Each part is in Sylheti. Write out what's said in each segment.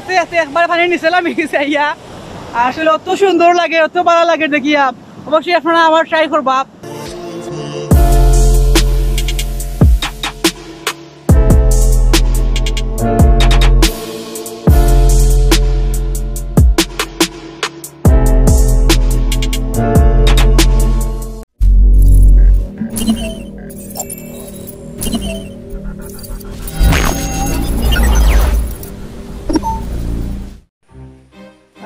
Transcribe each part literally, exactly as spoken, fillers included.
আস্তে আস্তে একবার পানির নিচে লামি গেছে আইয়া। আসলে অত সুন্দর লাগে, অত ভালা লাগে দেখিয়া। অবশ্যই আপনারা আবার ট্রাই করবা।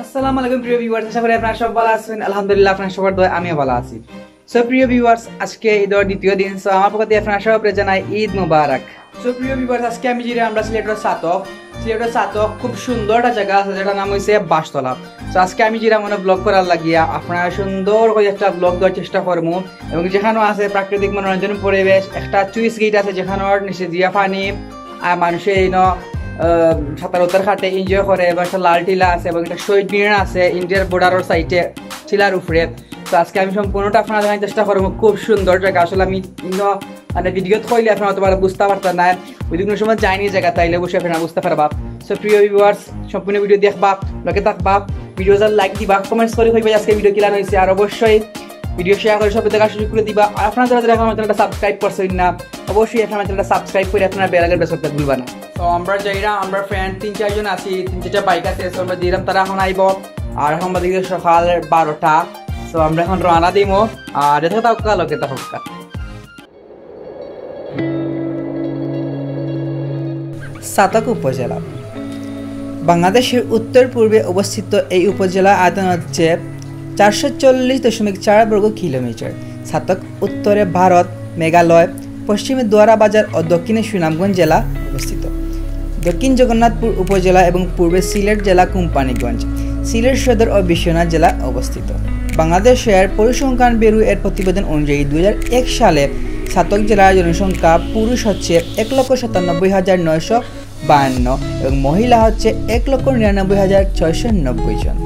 আসসালামু আলাইকুম প্রিয় ভিউয়ার্স, আশা করি আপনারা সব ভালা আছেন। আলহামদুলিল্লাহ, আপনারা সবার দোয়ায় আমিও ভালা আছি। সো প্রিয় ভিউয়ার্স, আজকে ঈদর দ্বিতীয় দিন। সো আমার পক্ষ থাকি আপনারা সবরে জানাই ঈদ মোবারক। সো প্রিয় ভিউয়ার্স, আজকে আমি যাইরাম আমরা সিলেটর ছাতক। সিলেটর ছাতক খুব সুন্দর একটা জাগা আছে, যেটার নাম অইছে বাঁশতলা। সো আজকে আমি যাইরাম মানে ব্লগ করার লাগিয়া, আপনারা সুন্দর করি একটা ব্লগ দেওয়ার চেষ্টা করমু। এবং যেখানো আছে প্রাকৃতিক মনোরঞ্জন পরিবেশ, একটা চুইস গেট আছে, যেখানোর নিচে দিয়া পানি, আর মানুষে ইনো, আহ, সাঁতার উতার খাটে, এনজয় করে, এবং একটা লাল টিলা আছে, এবং একটা শহীদ মিনার আছে ইন্ডিয়ার বর্ডারর সাইডে টিলার উপরে। তো আজকে আমি সম্পূর্ণটা আপনারা দেখার চেষ্টা করমু। খুব সুন্দর জাগা। আসলে আমি ইনো মানে ভিডিওত কইলে আপনারা অতটা বুঝতা পারতা নায়, ওই দিন সময় যাইনি জাগা, তাইলে অবশ্যই আপনারা বুঝতা পারবা। সো প্রিয় ভিউয়ার্স, সম্পূর্ণ ভিডিও দেখবা, লগে থাকবা, ভিডিও যার লাইক দিবা, কমেন্টস করি কইবা আজকে ভিডিও কিলান অইছে, আর অবশ্যই ভিডিও শেয়ার করি সবরে দেখার সুযোগ করি দিবা। আর আপনারা যারা যারা আমার চ্যানেলটা সাবস্ক্রাইব করছইন না, অবশ্যই আপনারা চ্যানেলটা সাবস্ক্রাইব করি আপনারা বেল আইকন প্রেস করতে ভুলবা না। তো আমরা যাইরাম, আমরা ফ্রেন্ড তিন চারজন আছি, তিন চারটা বাইক আছে, সো আমরা যাইরাম, তারা এখন আইবো। আর এখন বাজে গিয়া সকাল বারোটা। সো আমরা এখন রওনা দিমু, আর যেতে থাকুক্কা, লগে থাকুক্কা। ছাতক উপজেলা। বাংলাদেশের উত্তর পূর্বে অবস্থিত এই উপজেলা আয়তন হচ্ছে চারশো চল্লিশ দশমিক চার বর্গ কিলোমিটার। ছাতক উত্তরে ভারত, মেঘালয়, পশ্চিমে দুয়ারা বাজার ও দক্ষিণে সুনামগঞ্জ জেলা অবস্থিত। দক্ষিণ জগন্নাথপুর উপজেলা এবং পূর্বে সিলেট জেলা কোম্পানীগঞ্জ, সিলেট সদর ও বিশ্বনাথ জেলা অবস্থিত। বাংলাদেশের পরিসংখ্যান ব্যুরো এর প্রতিবেদন অনুযায়ী দুই হাজার এক সালে ছাতক জেলার জনসংখ্যা পুরুষ হচ্ছে এক লক্ষ সাতানব্বই হাজার নয়শো বাহান্ন এবং মহিলা হচ্ছে এক লক্ষ নিরানব্বই হাজার ছয়শো নব্বই জন।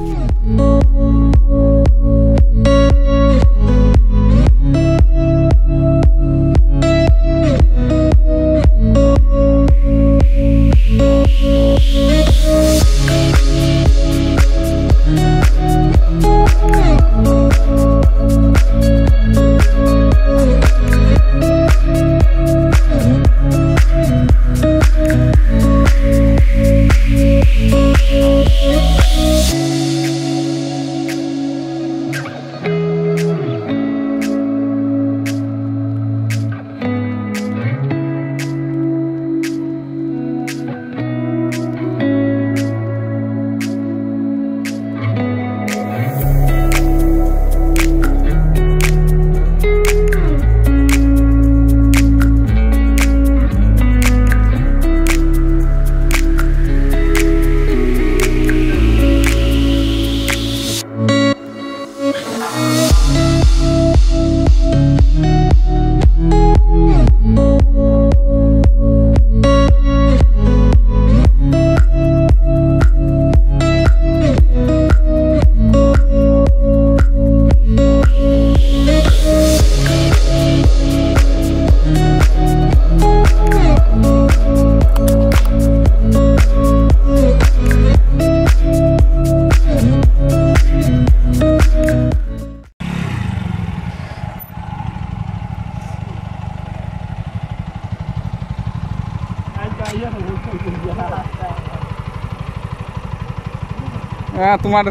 হ্যাঁ, তোমার,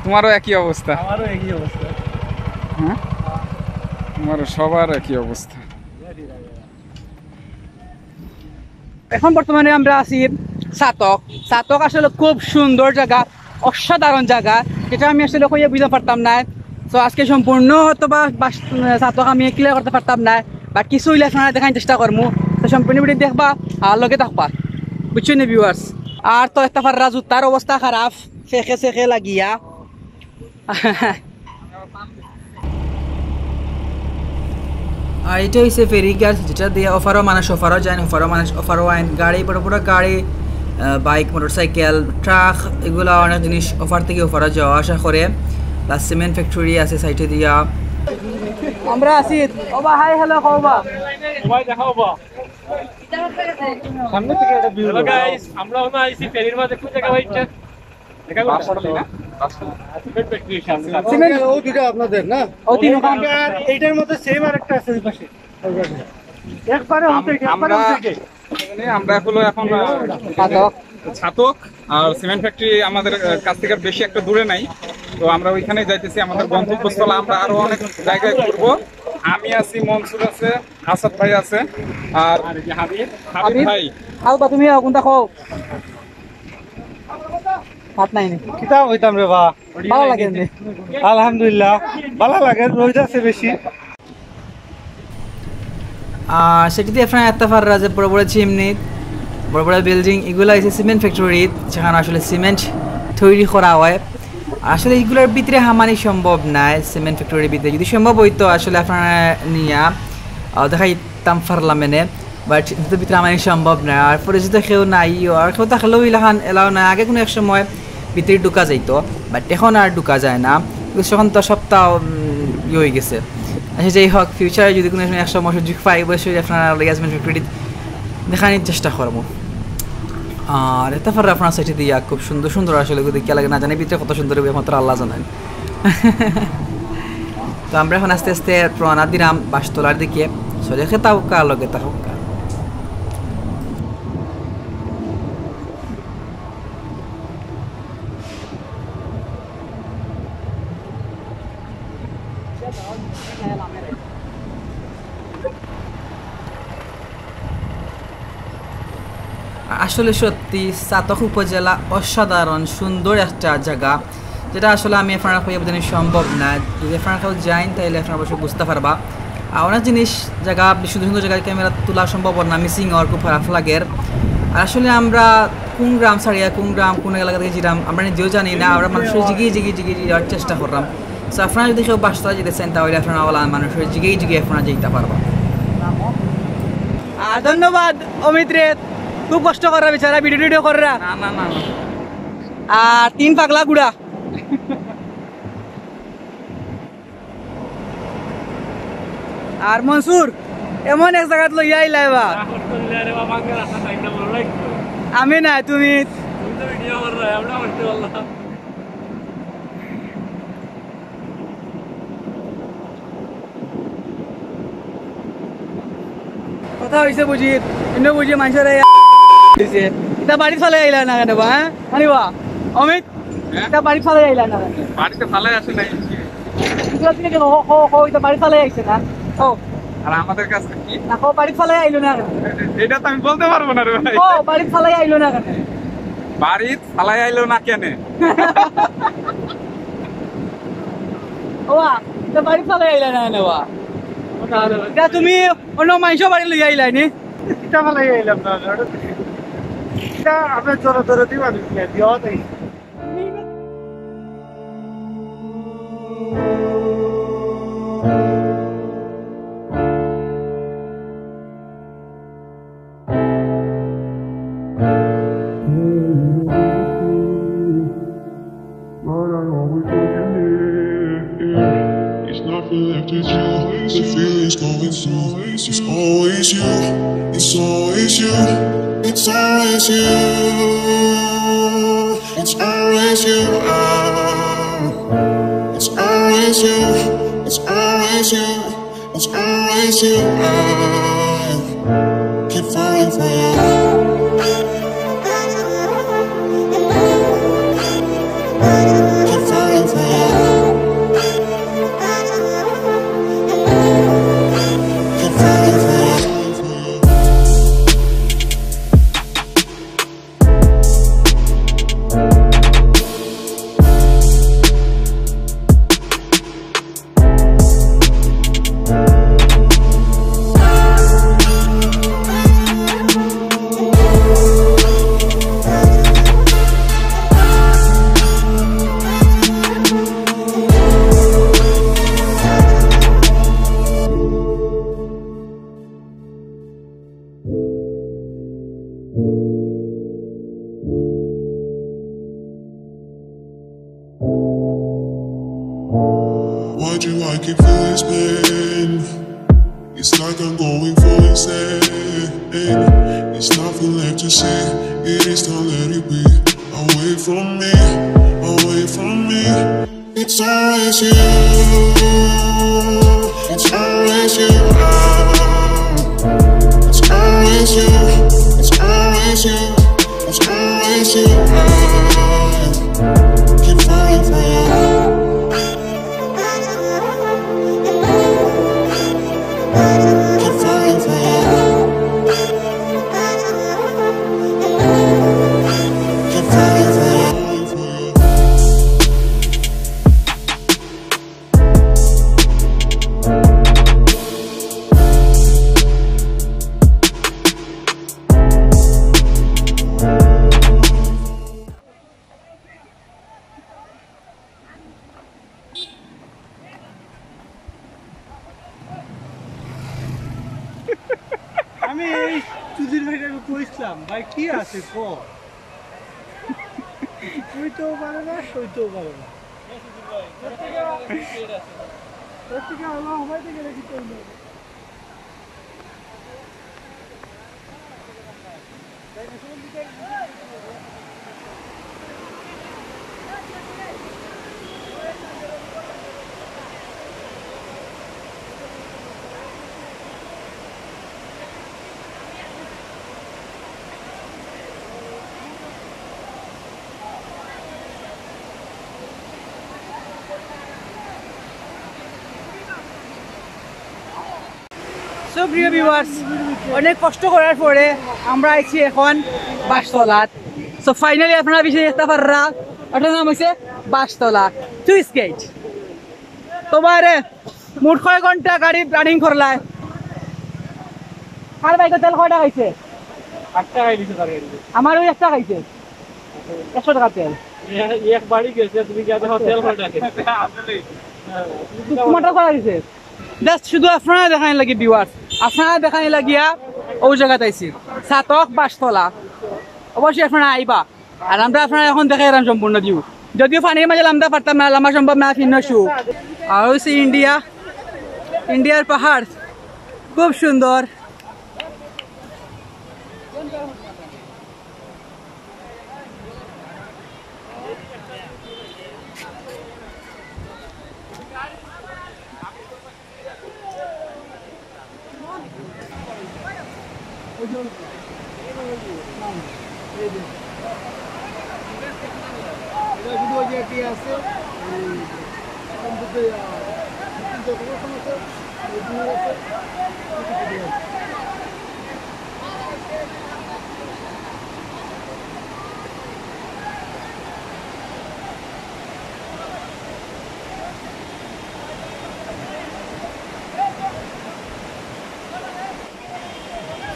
তোমারও একই অবস্থা। আমারও একই অবস্থা। হ্যাঁ, তোমারও সবার একই অবস্থা। এখন বর্তমানে আমরা আছি ছাতক। ছাতক আসলে খুব সুন্দর জাগা, অসাধারণ জাগা, যেটা আমি আসলে কইয়া বুঝাইতাম পারতাম না। তো আজকে সম্পূর্ণ হয়তো বা বাস-, ছাতক আমি ক্লিয়ার করতে পারতাম না, বা কিছু অইলে আপনারা দেখার চেষ্টা করমু। তো সম্পূর্ণ ভিডিও দেখবা আর লগে থাকবা, বুঝছো নি ভিউয়ার্স? আর তো একটা পাররা জুতার অবস্থা খারাপ, ফেকে সেকে লাগিয়া। আর এটা হইছে ফেরি গার্ড, যেটা দিয়া ওপারও মানুষ ওপারও যায়, ওপারও মানুষ ওপারও আইন। গাড়ি, বড় বড় গাড়ি, আহ, বাইক, মোটরসাইকেল, ট্রাক, এগুলা অনেক জিনিস ওপার থাকি ওপারও যাওয়া আসা করে। প্লাস সিমেন্ট ফ্যাক্টরি আছে সাইডে দিয়া। আমরা আছি, ও বা হাই, হ্যালো, কও বা। ও ভাই, দেখাও বা। সামনে থেকে একটা ভিউ। হ্যালো গাইস, আমরা এখন আইছি ফেরির মাঝে। কোন জায়গা ভাই? Cement factory. সিমেন্ট। ও দুটো আপনাদের না? ও তিন ওখানে। আর এইটার মধ্যে সেম আর একটা আছে ওই পাশে। ওই পাশে। একবারে আম-, উল্টো দিকে, একবারে আমরা উল্টো দিকে। মানে আমরা এখন, এখন, আহ, ছাতক। ছাতক আর সিমেন্ট ফ্যাক্টরি আমাদের, আহ, কাছ থেকে আর বেশি একটা দূরে নাই। তো আমরা ওইখানে যাইতেছি, আমাদের গন্তব্যস্থল। আমরা আরো অনেক জায়গায় ঘুরবো। আমি আছি, মনসুর আছে, আসাদ ভাই আছে, আর হাবিব, হাবিব হাবিব? ভাই। হালবা, তুমি কোনটা খাও? ভাত নাই নি? কিতা কইতাম রে বা? ভালা লাগে নি? আলহামদুলিল্লাহ, ভালা লাগে, রোদ আছে বেশি। আর সেটিতে আপনারা দেখতা পাররা যে বড় বড় চিমনি, বড় বড় বিল্ডিং, এগুলা হইছে সিমেন্ট ফ্যাক্টরি, যেখানে আসলে সিমেন্ট তৈরি করা হয়। আসলে এগুলার ভিতরে হামানি সম্ভব নায়, সিমেন্ট ফ্যাক্টরির ভিতরে। যদি সম্ভব হইতো আসলে আপনারা নিয়া, আহ, দেখাইতাম পারলাম এনে, but এটার ভিতরে হামানি সম্ভব নায়। আর পরিচিত কেউ নাই, আর কেউ থাকলেও ইলাখান এলাও নাই। আগে কোনো এক সময় ভিতরে ঢুকা যাইতো, but এখন আর ঢুকা যায় না, because এখন তো সপ্তাহ, উম, ইয়ে হয়ে গেছে। আচ্ছা, যাই হোক, ফিউচারে যদি কোনো সময় এক সময় সুযোগ পাই, অবশ্যই আপনারা লইয়া আসবেন ফ্যাক্টরিত দেখানোর চেষ্টা করবো। আর এটা পরে আপনার সাইডে দিয়া খুব সুন্দর সুন্দর আসলে দেখিয়া লাগে, না জানি ভিতরে কত সুন্দর হবে, একমাত্র আল্লাহ জানেন। তো আমরা এখন আস্তে আস্তে রওনা দিলাম বাসতলার দিকে। সো দেখে থাকুক্কা, লগে থাকুক্কা। আসলে সত্যি ছাতক উপজেলা অসাধারণ সুন্দর একটা জায়গা, যেটা আসলে আমি আপনারা কইয়া বোঝানো সম্ভব না। যদি আপনারা কেউ যাইন, তাহলে আপনারা অবশ্যই বুঝতে পারবা। আর অনেক জিনিস, জায়গা, সুন্দর সুন্দর জায়গায় ক্যামেরা তোলা সম্ভব না, মিসিং অওয়ার খুব খারাপ লাগের। আর আসলে আমরা কোন গ্রাম ছাড়িয়া কোন গ্রাম, কোন এলাকা থেকে যেতাম, আমরা নিজেও জানি না। আমরা মানুষের জিগি জিগি জিগি জিগি যাওয়ার চেষ্টা করলাম। So আপনারা যদি কেউ বাসতলা যেতে চান, তাহলে আপনারা ওলা মানুষের জিগেই জিগে আপনারা যেতে পারবা। আর ধন্যবাদ অমিত রে, খুব কষ্ট করা বেচারা, ভিডিও টিডিও করা। না, না, না, না। আর তিন পাগলা গুড়া। আর মনসুর, এমন এক জায়গাত লইয়া আইলা এবার। আমি নাই, তুমি। কথা হইছে বুঝি, ইনো বুঝি মানুষের এই হইছে। ইতা বাড়িত ফালাই আইলা না কেনে বা, হ্যাঁ? আরে বা, অমিত, হ্যাঁ? ইতা বাড়িত ফালাই আইলা না কেনে? বাড়িতে ফালাই আসে নাই। ইগুলা তুমি কেনে? ও, ও, ও, ইতা বাড়িত ফালাই আইছে না? ও। আর আমাদের কাছে কি? না, ও বাড়িত ফালাই আইলো না কেনে? এটা তো আমি বলতে পারবো না রে ভাই। ও বাড়িত ফালাই আইলো না কেনে? বাড়িত ফালাই আইলো না কেনে? ওয়া, তো বাড়িত ফালাই আইলা না কেনে বা? ইতা তুমি অন্য মানুষের বাড়ি লইয়া আইলায় নি? ইতা ফালাই আইলাম না, কারণ ইতা আমরা জোরে জোরে দিবা, আমি দিয়া দেই। It's nothing left, it's you. The feeling's going through. It's always you. It's always you. It's always you. It's always you. It's always you. It's always you. It's always you. I keep falling for you. Keep falling for you. Keep falling for you. Why do I keep feeling this pain? It's like I'm going for insane. It's nothing left to say, it is time, let it be. Away from me, away from me. It's always you. It's always you. It's always you. It's always you. It's always you. Keep falling for you. আমি এই চুদির ভাইটাকে কইছিলাম, "ভাই, কি আছে ক?" কইতেও পারে না, সইতেও পারে না। So, প্রিয় viewers, অনেক কষ্ট করার পরে আমরা আইছি এখন বাসতলাত। So, finally আপনারা পিছে দেখতা পাররা, ওটার নাম হইছে বাসতলা Swiss Gate। তো বাইরে মোট কয় ঘন্টা গাড়ি running করলায়? আর বাইকে তেল কয়টা খাইছে? আটটা খাই দিছে তার গাড়িতে। আমার ওই একটা খাইছে, একশো টাকা তেল। এ-, এক বাড়ি গেছে, তুমি গিয়া দেখো তেল কয়টা খাইছে। তোমারটা করা দিছে। Just শুধু আপনারা দেখানি লাগি viewers, আপনারা দেখানি লাগিয়া ওই জাগাত আইছি, ছাতক বাসতলা। অবশ্যই আপনারা আইবা। আর আমরা আপনারা এখন দেখাইরাম সম্পূর্ণ view। যদিও পানির মাঝে লামতা পারতাম না, লামা সম্ভব না, ভিন্ন শু। আর হইছে ইন্ডিয়া, ইন্ডিয়ার পাহাড় খুব সুন্দর।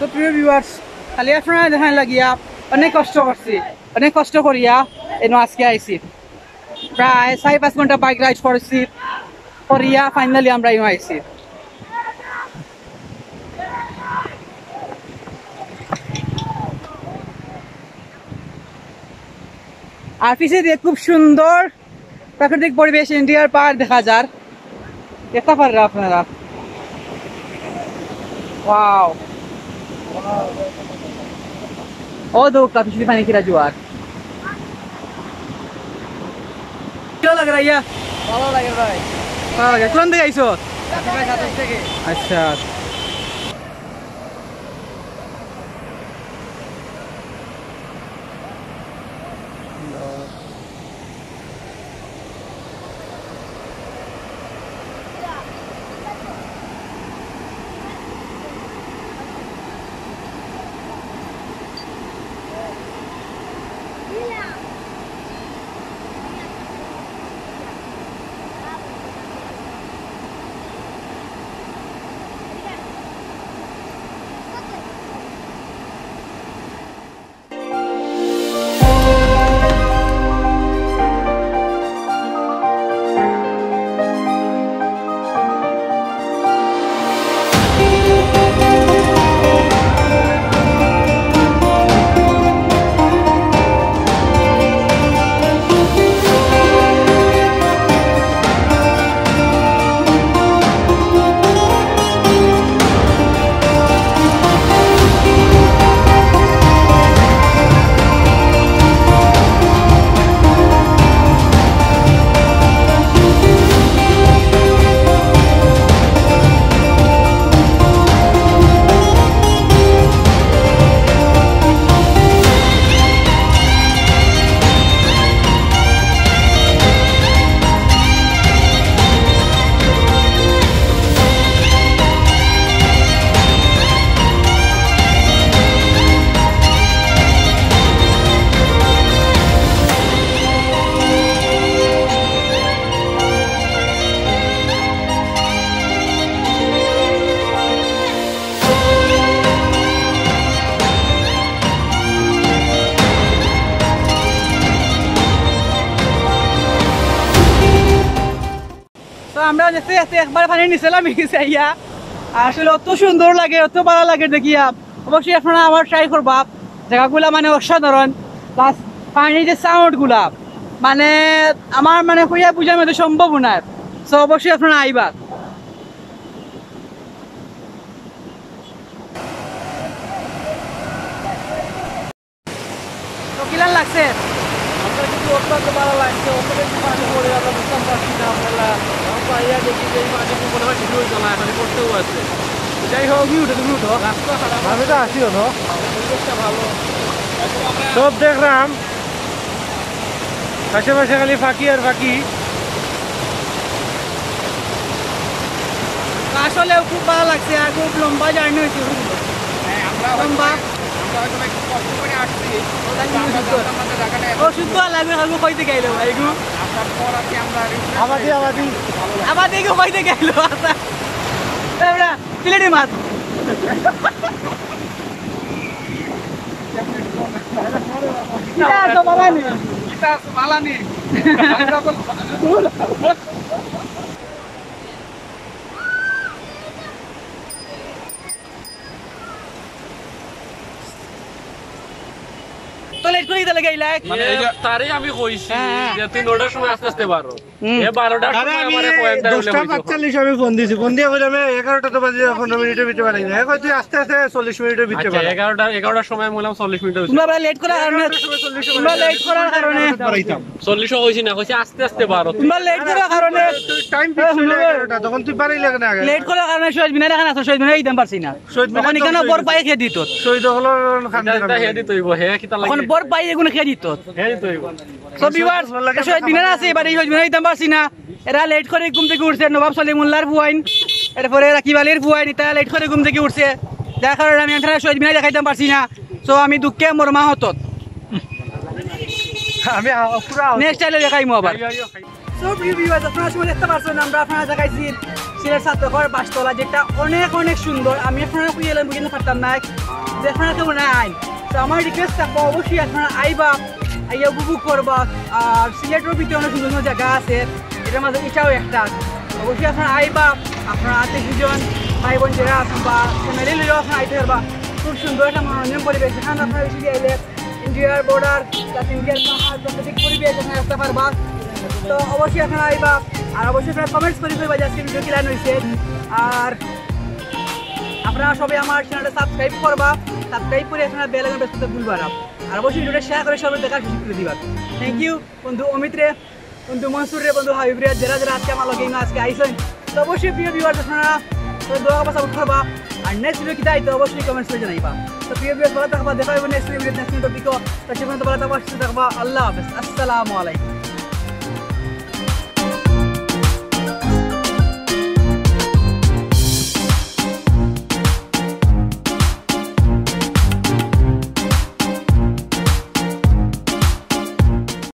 তো প্রিয় viewers, খালি আপনারা দেখানি লাগিয়া অনেক কষ্ট করছি, অনেক কষ্ট করিয়া এনো আজকে আইছি। প্রায় চারি পাঁচ ঘন্টা bike ride করছি, করিয়া finally আমরা ইনো আইছি। আর পিছে দিয়া খুব সুন্দর প্রাকৃতিক পরিবেশ, ইন্ডিয়ার পাহাড় দেখা যার। দেখতা পাররা আপনারা। Wow। ও দেখউক্কা, পিছনে পানি কিলা জোয়ার। কিলা লাগে রে ইয়া? ভালো লাগে ভাই। ভালো লাগে। কোন দিকে আইছো? সাতাশ থেকে। আচ্ছা। তো আমরা দেখতে দেখতে একবার পানির নিচে লামি গেছি আইয়া। আসলে অত সুন্দর লাগে, অত ভালা লাগে দেখিয়া। অবশ্যই আপনারা আবার ট্রাই করবা, জাগাগুলা মানে অসাধারণ। প্লাস পানির যে সাউন্ড গুলা, মানে আমার মানে কইয়া বুঝার মধ্যে সম্ভব নায়। তো অবশ্যই আপনারা আইবা। তো কিলান লাগছে? আমরা কিন্তু অত্যন্ত ভালা লাগছে, অত বেশি পানি পড়ে আমরা বুঝতাম পারছি না। আমরা এখন তো আইয়া দেখি যে এই পানি মনে হয় শুরু হইতো না, এখন পড়তেও আছে। যাই হোক, তুমি উঠো, তুমি উঠো। রাস্তা খারাপ, আমি তো আছি, হলো। পরিবেশটা ভালো। সব দেখলাম, আশেপাশে খালি পাখি আর পাখি। আসলে খুব ভালা লাগছে, আর খুব লম্বা জার্নি হয়েছে। হ্যাঁ, আমরা হয়তো লম্বা। আমরা হয়তো একটু কষ্ট করে আসছি। অসুস্থ লাগবে, খালু কইতে গেল ভাই গু। আসার পর আর কি আমরা আবাদি, আবাদি। আবাদি গু কইতে গেল। আমরা সিলেটি মাছ। ইটা তো বালানি। ইটা তো বালানি। তো লেট করে দিতে লাগে এই লাইট। মানে এই যে তারে আমি কইছি হ্যাঁ, হ্যাঁ। যে তুই নয়টার সময় আস্তে আস্তে বারো। হুম। এ বারোটার আরে সময় আমি আমারে কয়েকটা বলে দশটা কইছে। পাঁচচল্লিশ আমি ফোন দিছি। ফোন দিয়া কইলাম, "এ, এগারোটা তো বাজে, পনেরো মিনিটের ভিতরে বাড়ি যায়।" কয়, "তুই আস্তে আস্তে চল্লিশ মিনিটের ভিতরে আচ্ছা, বাড়ি।" এগারোটা, এগারোটার সময় আমি বললাম চল্লিশ মিনিটের ভিতরে। তোমরা ভাই লেট করার কারণে, এগারোটার সময় চল্লিশ মিনিট তোমরা লেট করার কারণে বাড়াইতাম। চল্লিশও কইছি না, কইছি আস্তে আস্তে বারো। তোমরা লেট করার কারণে, তুই টাইম ফিক্স হইলো এগারোটা, তখন তুই বাড়াইলে কেন আগে? লেট করার কারণে শহীদ মিনার এখানে আছো, শহীদ মিনার দিতাম পারছি না। শহীদ মিনার তখন এখানে বড় পাই খেয়ে দিত। শহীদ হলো খান এটা, এটা হে দিত হইব, হে কিতা লাগে? এখন বড় পাই এগুলো খেয়ে দিত। হে দিত হইব। তো ভিউয়ার্স, শহীদ মিনার আছে, এবারে শহীদ মিনার দিতাম পারছি না। এরা লেট করে ঘুম থেকে উঠছে, নবাব সলিমুল্লাহর ফুয়াইন, এরপরে রাকিব আলীর ফুয়াইন, তারা লেট করে ঘুম থেকে উঠছে, যার কারণে আমি আপনারা শহীদ মিনার দেখাইতাম পারছি না। তো আমি দুঃখে মর্মাহত। আমি আ-, পুরা নেক্সট আইলে দেখাইমু আবার। আইও, আইও, আইও। So, প্রিয় ভিউয়ার্স, আপনারা সবাই দেখতে পাচ্ছেন, আমরা আপনারা দেখাইছি সিলেট সাতকর বাসতলা, যেটা অনেক অনেক সুন্দর। আমি আপনারা কই এলাম বুঝতে পারতাম না, যে আপনারা কেউ না আইন। তো আমার রিকোয়েস্ট থাকবো, অবশ্যই আপনারা আইবা, আইয়া উপভোগ করবা। আর সিলেটের ভিতরে অনেক সুন্দর সুন্দর জায়গা আছে, এটার মাঝে ইটাও একটা। অবশ্যই আপনারা আইবা, আপনারা আত্মীয় স্বজন, ভাই বোন যারা আছেন বা ফ্যামিলি লইয়াও আপনারা আইতে পারবা। খুব সুন্দর একটা মনোরঞ্জন পরিবেশ, এখানে আপনারা বেশি আইলে ইন্ডিয়ার বর্ডার প্লাস ইন্ডিয়ার পাহাড় প্রাকৃতিক পরিবেশ এখানে দেখতে পারবা। তো অবশ্যই আপনারা আইবা, আর অবশ্যই আপনারা কমেন্টস করে কইবা যে আজকে ভিডিও কিলান হইছে। আর আপনারা সবাই আমার চ্যানেলটা সাবস্ক্রাইব করবা, সাবস্ক্রাইব করে আপনারা বেল আইকন প্রেস করতে ভুলবা না। আর অবশ্যই ভিডিওটা শেয়ার করে সবাই দেখার সুযোগ করে দিবা। থ্যাংক ইউ বন্ধু অমিত রে, বন্ধু মনসুর রে, বন্ধু হাবিব রে, যারা যারা আজকে আমার লগে ইনো আজকে আইছেন, তো অবশ্যই প্রিয় ভিউয়ার্স আপনারা তো দোয়া করবা, সাপোর্ট করবা। আর নেক্সট ভিডিও কিতা আইতো অবশ্যই কমেন্টস করে জানাইবা। তো প্রিয় ভিউয়ার্স ভালো থাকবা, দেখা হইব নেক্সট ভিডিও, নেক্সট টপিকও। তো সে পর্যন্ত ভালো থাকবা, সুস্থ থাকবা। আল্লাহ হাফেজ, আসসালামু আলাইকুম।